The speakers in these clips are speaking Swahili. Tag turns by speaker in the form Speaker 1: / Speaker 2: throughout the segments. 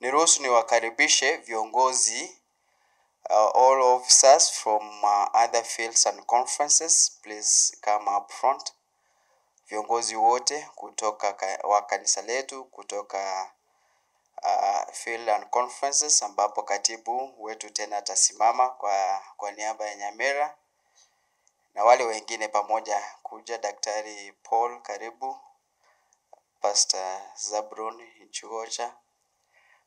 Speaker 1: Niruhusu niwakaribishe viongozi, all officers from other fields and conferences, please come up front. Viongozi wote kutoka wa kanisa letu kutoka field and conferences, ambapo katibu wetu tena atasimama kwa niaba ya Nyamira na wale wengine pamoja kuja. Daktari Paul, karibu. Pastor Zabron Nchuocha,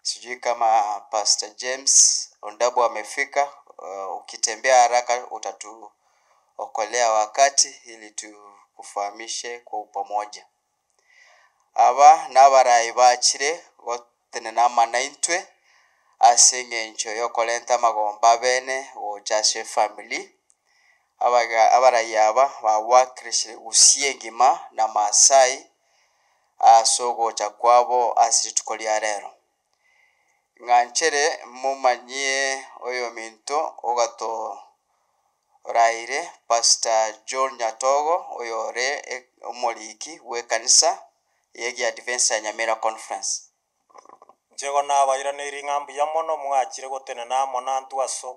Speaker 1: sijui kama Pastor James Ondabo amefika. Ukitembea haraka utatuokolea wakati ili tukufahamishe kwa upamoja. Aba nabarayi bachire gotenena amana intwe ase eng'encho yokorenta amagomba bene gocha ase family. Abarayi aba bawakilishire Gusii engima na Maasai ase ogocha kwabo ase rituko ria rero. Ng'anchere mumanyie oyo minto ogato raire Pastor John Nyatogo oyo ore omoriki bwe kanisa yegi Adventista ya Nyamira Conference.
Speaker 2: Njego nabairaneiri ng'a mbuya mono mwachire gotenena amo nantu ase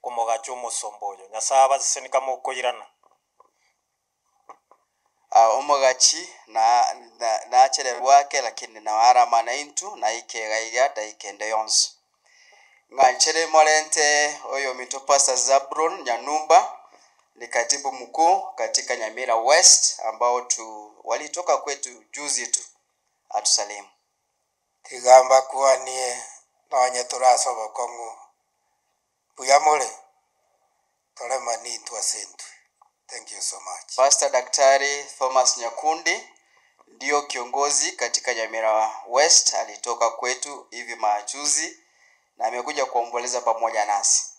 Speaker 2: komogacha omosomba oyo. Nyasaye abaseseni kamokoirana.
Speaker 1: Omogachi na nachererwake lakini nawaramana intu naikega iga daikende yonsi. Ng'anchere morente oyo minto Pastor Zabron Nyanumba ni katibu mkuu katika Nyamira West ambao tu walitoka kwetu juzi tu. Atusalimu.
Speaker 3: Tigamba kuwa nie nonye turasoba kongu. Buyamole torema ni tuasentu. Thank you so much.
Speaker 1: Pastor Daktari Thomas Nyakundi ndio kiongozi katika Nyamira West, alitoka kwetu hivi majuzi na amekuja kuomboleza pamoja nasi.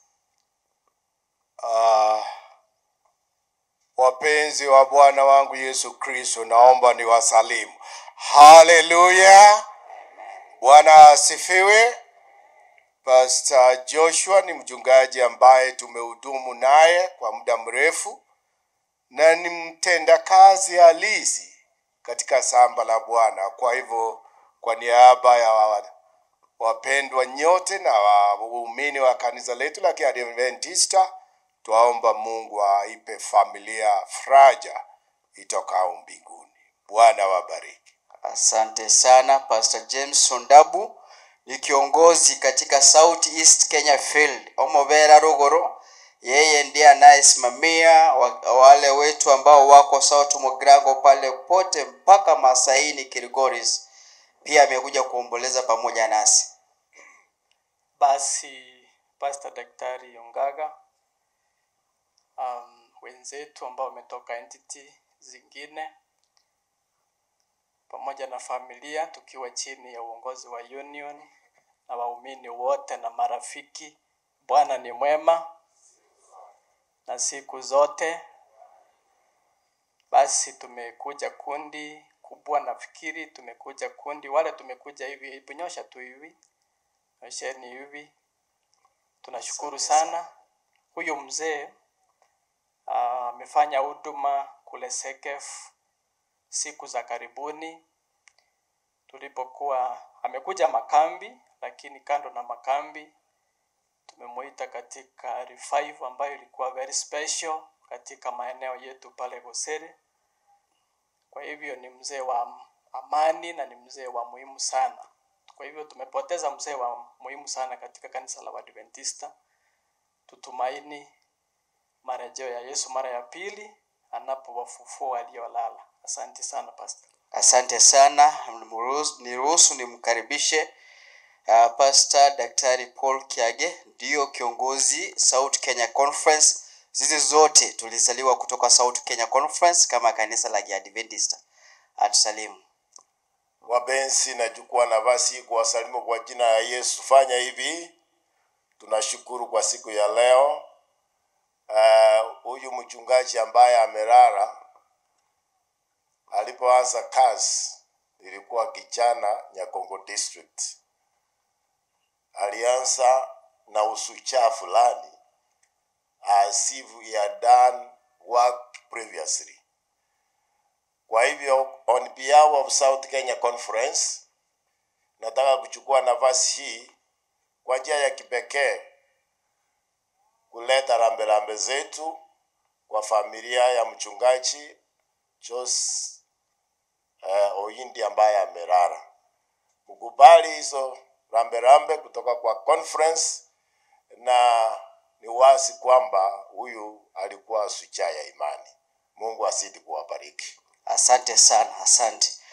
Speaker 4: Wapenzi wa Bwana wangu Yesu Kristo, naomba niwasalimu. Haleluya. Bwana asifiwe. Pastor Joshua ni mchungaji ambaye tumehudumu naye kwa muda mrefu na ni mtendakazi halisi katika shamba la Bwana. Kwa hivyo, kwa niaba ya wapendwa nyote na waumini wa kanisa letu la Kiadventista, twaomba Mungu aipe familia faraja itokao mbinguni. Bwana wabariki.
Speaker 1: Asante sana. Pastor James Sondabu ni kiongozi katika South East Kenya Field, Omobera Ruguru. Yeye ndiye anayesimamia wale wetu ambao wako South Mugirango pale pote mpaka Masaini Kilgoris. Pia amekuja kuomboleza pamoja nasi.
Speaker 5: Basi Pastor Daktari Ongaga, wenzetu ambao wametoka entity zingine pamoja na familia, tukiwa chini ya uongozi wa union na waumini wote na marafiki. Bwana ni mwema na siku zote. Basi tumekuja kundi kubwa, nafikiri tumekuja kundi wale tumekuja hivi, hebu nyosha tu hivi, nyosheni hivi. Tunashukuru sana. Huyu mzee amefanya huduma kule Sekef siku za karibuni tulipokuwa, amekuja makambi, lakini kando na makambi tumemuita katika revival ambayo ilikuwa very special katika maeneo yetu pale Gosere. Kwa hivyo ni mzee wa amani na ni mzee wa muhimu sana. Kwa hivyo tumepoteza mzee wa muhimu sana katika kanisa la Waadventista. Tutumaini marejeo ya Yesu mara ya pili anapowafufua waliolala. Asante sana Pastor.
Speaker 1: Asante sana. Niruhusu nimkaribishe Pastor Daktari Paul Kiage, ndio kiongozi South Kenya Conference. Sisi zote tulizaliwa kutoka South Kenya Conference kama kanisa la Kiadventista. Atusalimu.
Speaker 4: Wapenzi, nachukua nafasi kuwasalimu kwa jina la Yesu. Fanya hivi, tunashukuru kwa siku ya leo. Huyu mchungaji ambaye amelala, alipoanza kazi ilikuwa kijana Nyakongo District. Alianza na usucha fulani as if he had done work previously. Kwa hivyo, on behalf of South Kenya Conference, Nataka kuchukua nafasi hii kwa njia ya kipekee kuleta rambirambi zetu kwa familia ya mchungaji Jose Oindi ambaye amelala. Mkubali hizo rambirambi kutoka kwa conference, na ni wazi kwamba huyu alikuwa shujaa ya imani. Mungu azidi kuwabariki.
Speaker 1: Asante sana, asante.